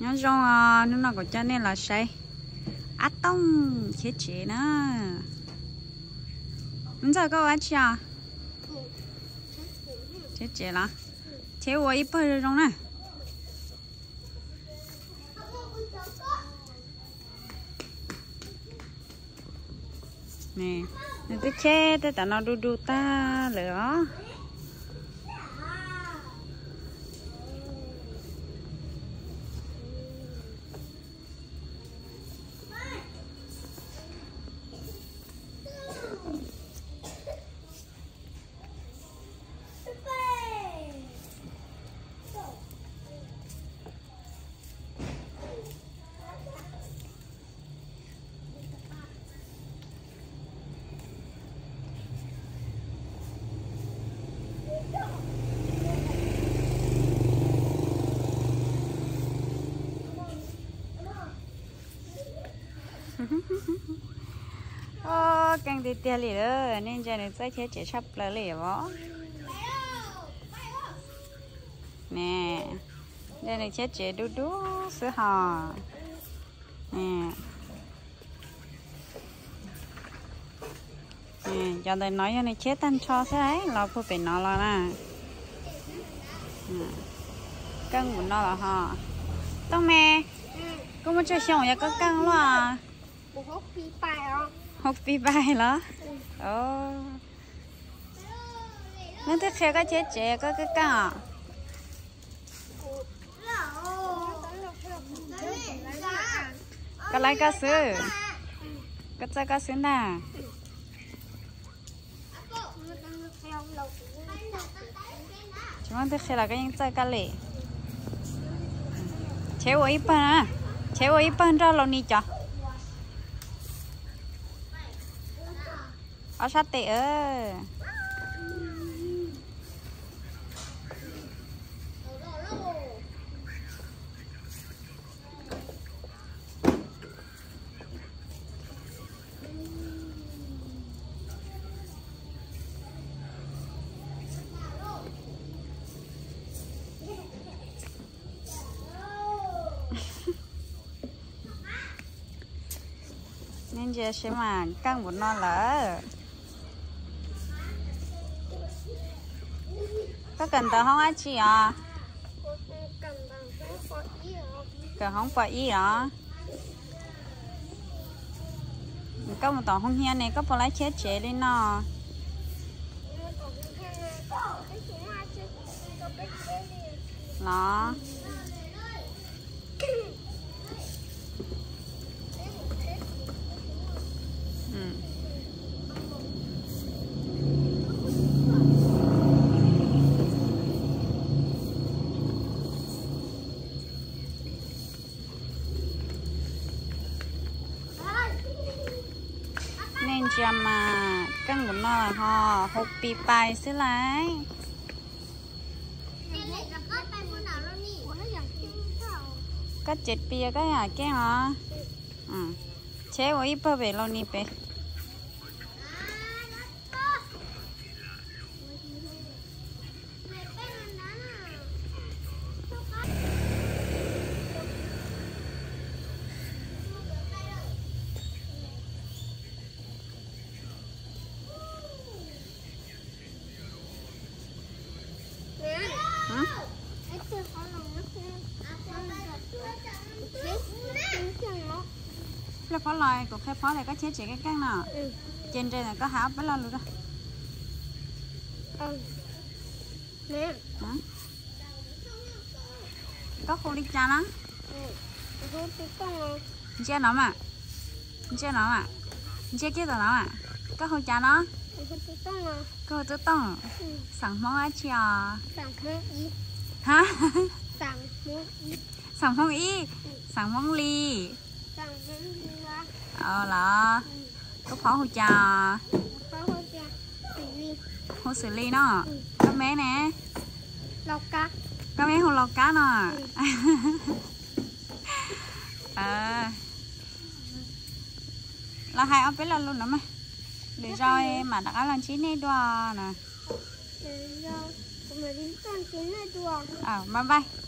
Nyob zoo os, hnub no kuv coj nej los saib Ab Tooj cheb tsev na. Ntxawm, koj ua dab tsi os? Cheb tsev los? Cheb ua ib pawg zoo zoo na. Nws twb cheb tej tam no du du tag lawm os. Keej tiag tiag li lawm, nej ntsia nws txawj cheb tsev tshaj plaws li os. Ne, ntsia nws cheb tsev dub dub xwb hos. Cov ntawm no yog nws cheb tag nrho xwb, los puag pem no los na. Keej npaum no los hos. Tooj me, koj muaj tsawg xyoo yog koj keej luaj? Hauv pib pais los? Leej twg qhia koj cheb tsev koj keej keej os? Koj laib koj xwb, koj txawj koj xwb ntag. Tsis muaj leej twg qhia los koj yeej txawj koj li. Cheb ua ib pawg na, cheb ua ib pawg nrog Laus Nis cov. Ob sab tes. Nej ntsia seb mas keej npaum no lawm. Koj kawm ntawv hoob dab tsi os? Kawm hoob pos ib os. Koj mus tom hoob hiab ne, koj puas laib cheb tsev li no los? Nej ntsia mas keej npaum no los ho hu pis pais xwb lauj. Koj ces pis koj yam keej os. Cheb ua ib pawg pem Laus Nis pem. Peb phob los kuv qhia phob tias koj cheb tsev keej keej no. Ces nres ntawm koj hais ob peb lo lus rau. Koj hu li cas no? Ntsia no mas. Ntsia no mas. Ntsia kiag tom no mas. Koj hu cas no? Koj hu Tub Tooj. Xeem Hmoob dab tsi os? Xeem Hmoob ib. Xeem Hmoob li. Los, koj phob hu cas? Hu xws li no. Koj me ne? Koj me hu Laus Kab no. Los hais ob peb lo lus no mas. Lwm zaus mam rov qab los ntsib nej dua na. Bye bye.